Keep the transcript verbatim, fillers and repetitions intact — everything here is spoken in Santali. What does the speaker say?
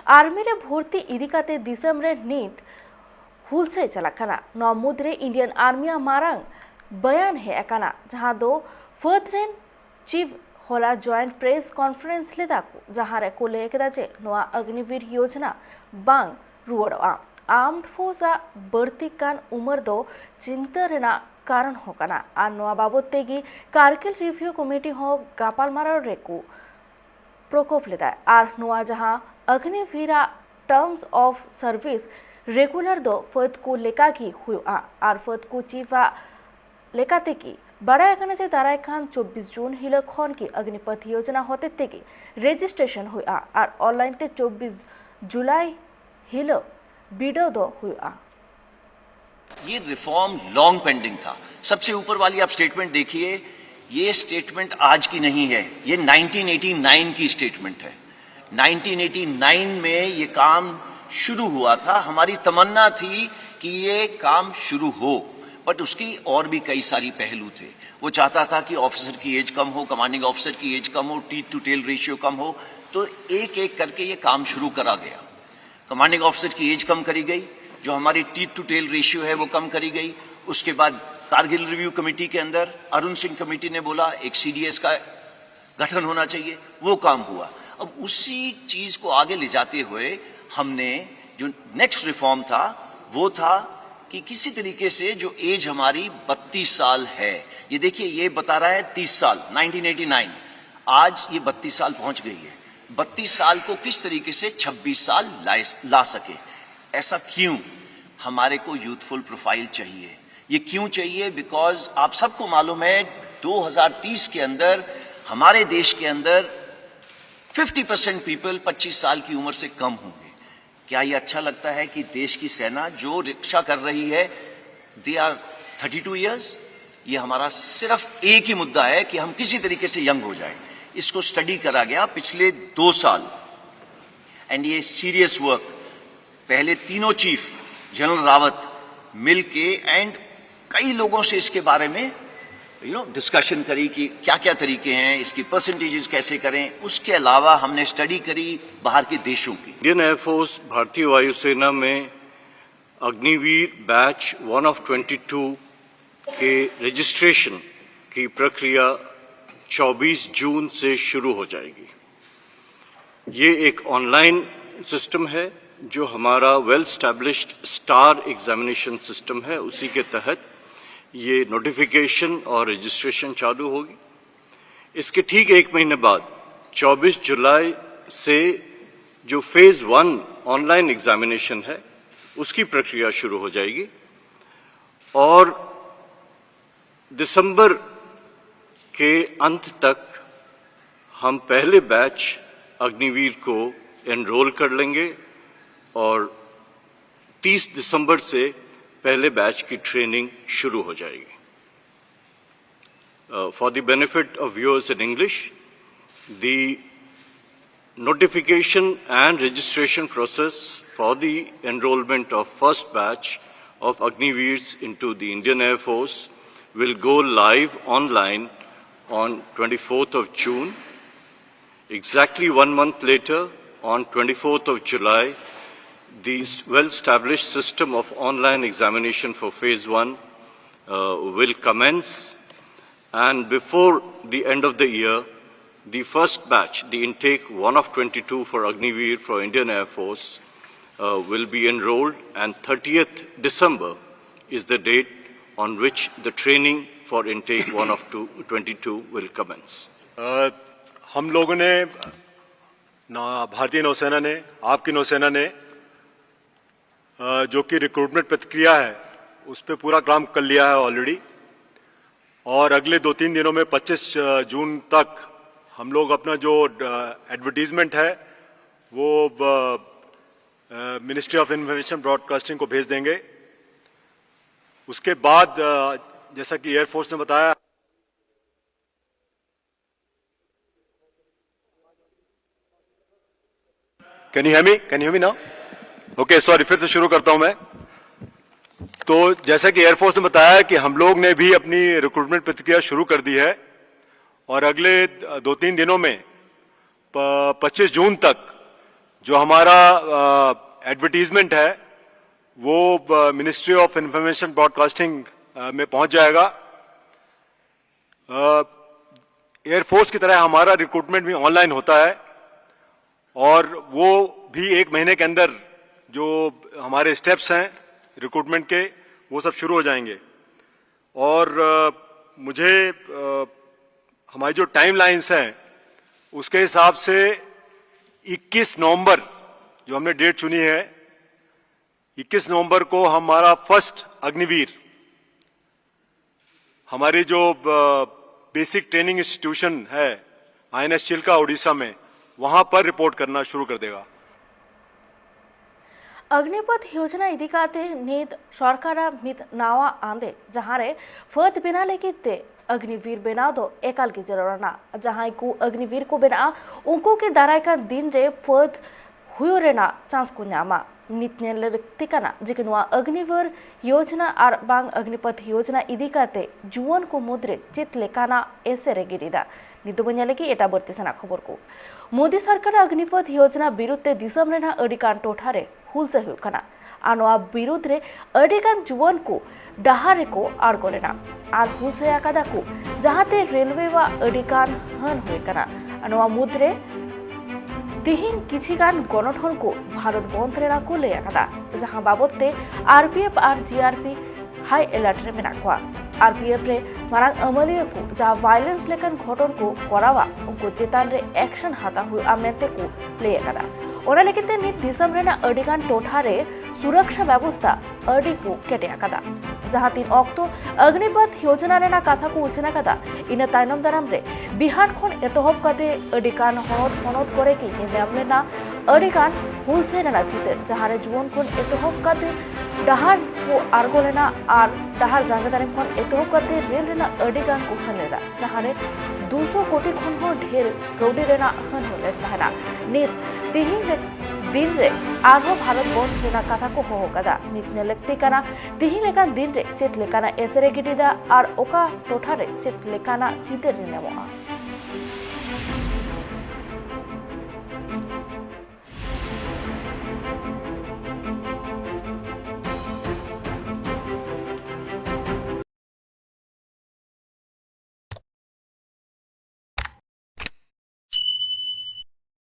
ᱟᱨᱢᱤ ᱨᱮ ᱵᱷᱚᱨᱛᱤ ᱤᱫᱤ ᱠᱟᱛᱮ ᱫᱤᱥᱚᱢ ᱨᱮ ᱱᱤᱛ ᱦᱩᱞᱥᱟᱹᱭ ᱪᱟᱞᱟᱜ ᱠᱟᱱᱟ᱾ ᱱᱚᱣᱟ ᱢᱩᱫᱽᱨᱮ ᱤᱱᱰᱤᱭᱟᱱ ᱟᱨᱢᱤᱭᱟᱜ ᱢᱟᱨᱟᱝ ᱵᱚᱭᱟᱱ ᱦᱮᱡ ᱟᱠᱟᱱᱟ, ᱡᱟᱦᱟᱸ ᱫᱚ ᱯᱷᱟᱹᱫ ᱨᱮᱱ ᱪᱤᱯ ᱦᱚᱞᱟ ᱡᱚᱭᱮᱱᱴ ᱯᱨᱮᱥ ᱠᱚᱱᱯᱷᱟᱨᱮᱱᱥ ᱞᱮᱫᱟ ᱠᱚ, ᱡᱟᱦᱟᱸ ᱨᱮ ᱠᱚ ᱞᱟᱹᱭ ᱠᱮᱫᱟ ᱡᱮ ᱱᱚᱣᱟ ᱚᱜᱱᱤᱵᱤᱨ ᱭᱳᱡᱱᱟ ᱵᱟᱝ ᱨᱩᱣᱟᱹᱲᱚᱜᱼᱟ᱾ ᱟᱨᱢᱰ ᱯᱷᱳᱨᱥ ᱟᱜ ᱵᱟᱹᱲᱛᱤ ᱠᱟᱱ ᱩᱢᱮᱨ ᱫᱚ ᱪᱤᱱᱛᱟᱹ ᱨᱮᱱᱟᱜ ᱠᱟᱨᱚᱱ ᱦᱚᱸ ᱠᱟᱱᱟ ᱟᱨ ᱱᱚᱣᱟ ᱵᱟᱵᱚᱛ ᱛᱮᱜᱮ ᱠᱟᱨᱜᱤᱞ ᱨᱤᱵᱷᱤᱭᱩ ᱠᱚᱢᱤᱴᱤ ᱦᱚᱸ ᱜᱟᱯᱟᱞᱢᱟᱨᱟᱣ ᱨᱮᱠᱚ ᱯᱨᱚᱠᱳᱯ ᱞᱮᱫᱟᱭ᱾ ᱟᱨ ᱱᱚᱣᱟ ᱡᱟᱦᱟᱸ ᱚᱜᱱᱤᱵᱷᱤᱨᱟᱜ ᱴᱟᱨᱢᱥ ᱚᱯᱷ ᱥᱟᱨᱵᱷᱤᱥ ᱨᱮᱜᱩᱞᱟᱨ ᱫᱚ ᱯᱷᱟᱹᱫ ᱠᱚ ᱞᱮᱠᱟᱜᱮ ᱦᱩᱭᱩᱜᱼᱟ ᱟᱨ ᱯᱷᱟᱹᱫ ᱠᱚ ᱪᱤᱯ ᱟᱜ ᱞᱮᱠᱟᱛᱮᱜᱮ ᱵᱟᱲᱟᱭ ᱟᱠᱟᱱᱟ ᱡᱮ ᱫᱟᱨᱟᱭ ᱠᱟᱱ ᱪᱚᱵᱵᱤᱥ ᱡᱩᱱ ᱦᱤᱞᱳᱜ ᱠᱷᱚᱱ ᱜᱮ ᱚᱜᱱᱤᱯᱚᱛᱷ ᱭᱳᱡᱱᱟ ᱦᱚᱛᱮ ᱛᱮᱜᱮ ᱨᱮᱡᱤᱥᱴᱨᱮᱥᱚᱱ ᱦᱩᱭᱩᱜᱼᱟ ᱟᱨ ᱚᱱᱞᱟᱭᱤᱱ ᱛᱮ ᱪᱚᱵᱵᱤᱥ ᱡᱩᱞᱟᱭ ᱦᱤᱞᱳᱜ ᱵᱤᱰᱟᱹᱣ ᱫᱚ ᱦᱩᱭᱩᱜᱼᱟ᱾ ये रिफॉर्म लॉन्ग पेंडिंग था। सबसे ऊपर वाली आप स्टेटमेंट देखिए, ये स्टेटमेंट आज की नहीं है, ये नाइनटीन एटी नाइन की स्टेटमेंट है। नाइनटीन एटी नाइन में ये काम शुरू हुआ था। हमारी तमन्ना थी कि ये काम शुरू हो, बट उसकी और भी कई सारी पहलू थे। वो चाहता था कि ऑफिसर की एज कम हो, कमांडिंग ऑफिसर की एज कम हो, टीथ टू टेल रेशियो कम हो, तो एक एक करके ये काम शुरू करा गया। कमांडिंग ऑफिसर की एज कम करी गई, जो हमारी टीथ टू टेल रेशियो है वो कम करी गई। उसके बाद कारगिल रिव्यू कमेटी के अंदर अरुण सिंह कमेटी ने बोला एक सीडीएस का गठन होना चाहिए, वो काम हुआ। अब उसी चीज को आगे ले जाते हुए हमने जो नेक्स्ट रिफॉर्म था वो था कि किसी तरीके से जो एज हमारी बत्तीस साल है, ये देखिए ये बता रहा है तीस साल, नाइनटीन एटी नाइन, आज ये बत्तीस साल पहुंच गई है। बत्तीस साल को किस तरीके से छब्बीस साल ला, ला सके, ऐसा क्यों? हमारे को यूथफुल प्रोफाइल चाहिए। ये क्यों चाहिए? बिकॉज आप सबको मालूम है दो हज़ार तीस के अंदर हमारे देश के अंदर फिफ्टी परसेंट पीपल पच्चीस साल की उम्र से कम होंगे। क्या ये अच्छा लगता है कि देश की सेना जो रक्षा कर रही है, they are thirty two years? ये हमारा सिर्फ एक ही मुद्दा है कि हम किसी तरीके से यंग हो जाए। इसको स्टडी करा गया पिछले दो साल, एंड ये सीरियस वर्क। पहले तीनों चीफ जनरल रावत मिलके एंड कई लोगों से इसके बारे में यू नो डिस्कशन करी कि क्या क्या तरीके हैं, इसकी परसेंटेजेस कैसे करें। उसके अलावा हमने स्टडी करी बाहर के देशों की। इंडियन एयरफोर्स, भारतीय वायुसेना में Agniveer batch one of twenty two के रजिस्ट्रेशन की प्रक्रिया चौबीस जून से शुरू हो जाएगी। ये एक ऑनलाइन सिस्टम है जो हमारा well established star examination system है, उसी के तहत ये नोटिफिकेशन और रजिस्ट्रेशन चालू होगी। इसके ठीक एक महीने बाद चौबीस जुलाई से जो फेज वन ऑनलाइन एग्जामिनेशन है, उसकी प्रक्रिया शुरू हो जाएगी और दिसंबर के अंत तक हम पहले बैच अग्निवीर को एनरोल कर लेंगे और तीस दिसंबर से पहले बैच की ट्रेनिंग शुरू हो जाएगी। Uh, for the benefit of viewers in English, the notification and registration process for the enrollment of first batch of Agniveers into the Indian Air Force will go live online on twenty-fourth of June. Exactly one month later, on twenty-fourth of July, the s- well-established system of online examination for phase one uh, will commence, and before the end of the year, the first batch, the intake one of twenty-two for Agniveer for Indian Air Force, uh, will be enrolled, and thirtieth December is the date on which the training for intake one of two, twenty-two will commence. अ, हम लोगों ने ना, भारतीय नौसेना ने, आपकी नौसेना ने अ, जो कि रिक्रूटमेंट प्रक्रिया है, उस पर पूरा काम कर लिया है ऑलरेडी। और अगले दो तीन दिनों में, पच्चीस जून तक, हम लोग अपना जो एडवर्टीजमेंट है, वो मिनिस्ट्री ऑफ इंफॉर्मेशन ब्रॉडकास्टिंग को भेज देंगे। उसके बाद, अ, जैसा कि एयरफोर्स ने बताया, Can you hear me? Can you hear me now? Okay, sorry, फिर से शुरू करता हूं मैं। तो जैसा कि एयरफोर्स ने बताया कि हम लोग ने भी अपनी रिक्रूटमेंट प्रक्रिया शुरू कर दी है और अगले दो तीन दिनों में पच्चीस जून तक जो हमारा एडवर्टीजमेंट है वो मिनिस्ट्री ऑफ इंफॉर्मेशन ब्रॉडकास्टिंग में पहुंच जाएगा। एयरफोर्स की तरह हमारा रिक्रूटमेंट भी ऑनलाइन होता है और वो भी एक महीने के अंदर जो हमारे स्टेप्स हैं रिक्रूटमेंट के, वो सब शुरू हो जाएंगे। और मुझे हमारी जो टाइमलाइंस हैं उसके हिसाब से इक्कीस नवंबर जो हमने डेट चुनी है, इक्कीस नवंबर को हमारा फर्स्ट अग्निवीर हमारी जो बेसिक ट्रेनिंग इंस्टीट्यूशन है आईएनएस चिल्का उड़ीसा में, वहां पर रिपोर्ट करना शुरू कर देगा। ᱚᱜᱱᱤᱯᱚᱛᱷ ᱭᱳᱡᱱᱟ ᱤᱫᱤ ᱠᱟᱛᱮ ᱱᱤᱛ ᱥᱚᱨᱠᱟᱨᱟᱜ ᱢᱤᱫ ᱱᱟᱣᱟ ᱟᱸᱫᱮ, ᱡᱟᱦᱟᱸ ᱨᱮ ᱯᱷᱟᱹᱫ ᱵᱮᱱᱟᱣ ᱞᱟᱹᱜᱤᱫ ᱛᱮ ᱚᱜᱱᱤᱵᱤᱨ ᱵᱮᱱᱟᱣ ᱫᱚ ᱮᱠᱟᱞ ᱜᱮ ᱡᱟᱹᱨᱩᱲ ᱟᱱᱟ᱾ ᱡᱟᱦᱟᱸᱭ ᱠᱚ ᱚᱜᱱᱤᱵᱤᱨ ᱠᱚ ᱵᱮᱱᱟᱜᱼᱟ, ᱩᱱᱠᱩ ᱜᱮ ᱫᱟᱨᱟᱭ ᱠᱟᱱ ᱫᱤᱱ ᱨᱮ ᱯᱷᱟᱹᱫ ᱦᱩᱭᱩᱜ ᱨᱮᱱᱟᱜ ᱪᱟᱱᱥ ᱠᱚ ᱧᱟᱢᱟ᱾ ᱱᱤᱛ ᱧᱮᱞ ᱞᱟᱹᱠᱛᱤ ᱠᱟᱱᱟ ᱡᱮ ᱱᱚᱣᱟ ᱚᱜᱱᱤᱵᱤᱨ ᱭᱳᱡᱱᱟ ᱟᱨ ᱵᱟᱝ ᱚᱜᱱᱤᱯᱚᱛᱷ ᱭᱳᱡᱱᱟ ᱤᱫᱤ ᱠᱟᱛᱮ ᱡᱩᱣᱟᱹᱱ ᱠᱚ ᱢᱩᱫᱽᱨᱮ ᱪᱮᱫ ᱞᱮᱠᱟᱱᱟᱜ ᱮᱥᱮᱨ ᱮ ᱜᱤᱰᱤᱭᱮᱫᱟ᱾ ᱱᱤᱛ ᱫᱚᱵᱚᱱ ᱧᱮᱞ ᱞᱮᱜᱮ ᱮᱴᱟᱜ ᱵᱟᱹᱲᱛᱤ ᱥᱮᱱᱟᱜ ᱠᱷᱚᱵᱚᱨ ᱠᱚ᱾ ᱢᱳᱫᱤ ᱥᱚᱨᱠᱟᱨᱟᱜ ᱚᱜᱱᱤᱯᱚᱛᱷ ᱭᱳᱡᱱᱟ ᱵᱤᱨᱩᱫᱷ ᱛᱮ ᱫᱤᱥᱚᱢ ᱨᱮᱱᱟᱜ ᱟᱹᱰᱤ ᱜᱟᱱ ᱴᱚᱴᱷᱟ ᱨᱮ ᱦᱩᱞᱥᱟᱹᱭ ᱦᱩᱭᱩᱜ ᱠᱟᱱᱟ ᱟᱨ ᱱᱚᱣᱟ ᱵᱤᱨᱩᱫᱷ ᱨᱮ ᱟᱹᱰᱤ ᱜᱟᱱ ᱡᱩᱣᱟᱹᱱ ᱠᱚ ᱰᱟᱦᱟᱨ ᱨᱮᱠᱚ ᱟᱬᱜᱚ ᱞᱮᱱᱟ ᱟᱨ ᱦᱩᱞᱥᱟᱹᱭ ᱟᱠᱟᱫᱟ ᱠᱚ, ᱡᱟᱦᱟᱸᱛᱮ ᱨᱮᱞᱣᱮ ᱣᱟᱜ ᱟᱹᱰᱤ ᱜᱟᱱ ᱦᱟᱹᱱ ᱦᱩᱭ ᱠᱟᱱᱟ᱾ ᱱᱚᱣᱟ ᱢᱩᱫᱽᱨᱮ ᱛᱤᱦᱤᱧ ᱠᱤᱪᱷᱤ ᱜᱟᱱ ᱜᱚᱱᱚᱴᱷᱚᱱ ᱠᱚ ᱵᱷᱟᱨᱚᱛ ᱵᱚᱱᱫᱷ ᱨᱮᱱᱟᱜ ᱠᱚ ᱞᱟᱹᱭ ᱟᱠᱟᱫᱟ, ᱡᱟᱦᱟᱸ ᱵᱟᱵᱚᱛ ᱛᱮ ᱟᱨᱯᱤᱮᱯᱷ ᱟᱨ ᱡᱤᱟᱨᱯᱤ ᱦᱟᱭ ᱮᱞᱟᱨᱴ ᱨᱮ ᱢᱮᱱᱟᱜ ᱠᱚᱣᱟ᱾ ᱟᱨᱯᱤᱮᱯᱷ ᱨᱮ ᱢᱟᱨᱟᱝ ᱟᱹᱢᱟᱹᱞᱤᱭᱟᱹ ᱠᱚ ᱡᱟ ᱵᱷᱟᱭᱞᱮᱱᱥ ᱞᱮᱠᱟᱱ ᱜᱷᱚᱴᱚᱱ ᱠᱚ ᱠᱚᱨᱟᱣᱟ, ᱩᱱᱠᱩ ᱪᱮᱛᱟᱱ ᱨᱮ ᱮᱠᱥᱚᱱ ᱦᱟᱛᱟᱣ ᱦᱩᱭᱩᱜᱼᱟ ᱢᱮᱱᱛᱮ ᱠᱚ ᱞᱟᱹᱭ ᱟᱠᱟᱫᱟ᱾ ᱚᱱᱟ ᱞᱟᱹᱜᱤᱫ ᱛᱮ ᱱᱤᱛ ᱫᱤᱥᱚᱢ ᱨᱮᱱᱟᱜ ᱟᱹᱰᱤ ᱜᱟᱱ ᱴᱚᱴᱷᱟ ᱨᱮ ᱥᱩᱨᱚᱠᱥᱟ ᱵᱮᱵᱚᱥᱛᱷᱟ ᱟᱹᱰᱤ ᱠᱚ ᱠᱮᱴᱮᱡ ᱟᱠᱟᱫᱟ᱾ ᱡᱟᱦᱟᱸ ᱛᱤᱱ ᱚᱠᱛᱚ ᱚᱜᱱᱤᱯᱚᱛᱷ ᱭᱳᱡᱱᱟ ᱨᱮᱱᱟᱜ ᱠᱟᱛᱷᱟ ᱠᱚ ᱩᱪᱷᱟᱹᱱ ᱟᱠᱟᱫᱟ, ᱤᱱᱟᱹ ᱛᱟᱭᱱᱚᱢ ᱫᱟᱨᱟᱢ ᱨᱮ ᱵᱤᱦᱟᱨ ᱠᱷᱚᱱ ᱮᱛᱚᱦᱚᱵ ᱠᱟᱛᱮ ᱟᱹᱰᱤ ᱜᱟᱱ ᱦᱚᱱᱚᱛ ᱦᱚᱱᱚᱛ ᱠᱚᱨᱮ ᱜᱮ ᱧᱮᱞ ᱧᱟᱢ ᱞᱮᱱᱟ ᱟᱹᱰᱤ ᱜᱟᱱ ᱦᱩᱞᱥᱟᱹᱭ ᱨᱮᱱᱟᱜ ᱪᱤᱛᱟᱹᱨ, ᱡᱟᱦᱟᱸ ᱨᱮ ᱡᱩᱣᱟᱹᱱ ᱠᱷᱚᱱ ᱮᱛᱚᱦᱚᱵ ᱠᱟᱛᱮ ᱰᱟᱦᱟᱨ ᱠᱚ ᱟᱬᱜᱚ ᱞᱮᱱᱟ ᱟᱨ ᱰᱟᱦᱟᱨ ᱡᱟᱸᱜᱮ ᱫᱟᱨᱟᱢ ᱠᱷᱚᱱ ᱮᱛᱚᱦᱚᱵ ᱠᱟᱛᱮ ᱨᱮᱞ ᱨᱮᱱᱟᱜ ᱟᱹᱰᱤ ᱜᱟᱱ ᱠᱚ ᱦᱟᱹᱱ ᱞᱮᱫᱟ, ᱡᱟᱦᱟᱸ ᱨᱮ ᱫᱩᱥᱚ ᱠᱳᱴᱤ ᱠᱷᱚᱱ ᱦᱚᱸ ᱰᱷᱮᱨ ᱠᱟᱹᱣᱰᱤ ᱨᱮᱱᱟᱜ ᱦᱟᱹᱱ ᱦᱩᱭ ᱞᱮᱱ ᱛᱟᱦᱮᱱᱟ᱾ ᱱᱤᱛ ᱛᱤᱦᱤᱧ ᱨᱮ ᱫᱤᱱ ᱨᱮ ᱟᱨᱦᱚᱸ ᱵᱷᱟᱨᱚᱛ ᱵᱚᱱᱫᱷ ᱨᱮᱱᱟᱜ ᱠᱟᱛᱷᱟ ᱠᱚ ᱦᱚᱦᱚ ᱠᱟᱫᱟ᱾ ᱱᱤᱛ ᱧᱮᱞ ᱞᱟᱹᱠᱛᱤ ᱠᱟᱱᱟ, ᱛᱤᱦᱤᱧ ᱞᱮᱠᱟᱱ ᱫᱤᱱ ᱨᱮ ᱪᱮᱫ ᱞᱮᱠᱟᱱᱟᱜ ᱮᱥᱮᱨ ᱮ ᱜᱤᱰᱤᱭᱮᱫᱟ ᱟᱨ ᱚᱠᱟ ᱴᱚᱴᱷᱟ ᱨᱮ ᱪᱮᱫ ᱞᱮᱠᱟᱱᱟᱜ ᱪᱤᱛᱟᱹᱨ ᱧᱮᱞ ᱧᱟᱢᱚᱜᱼᱟ᱾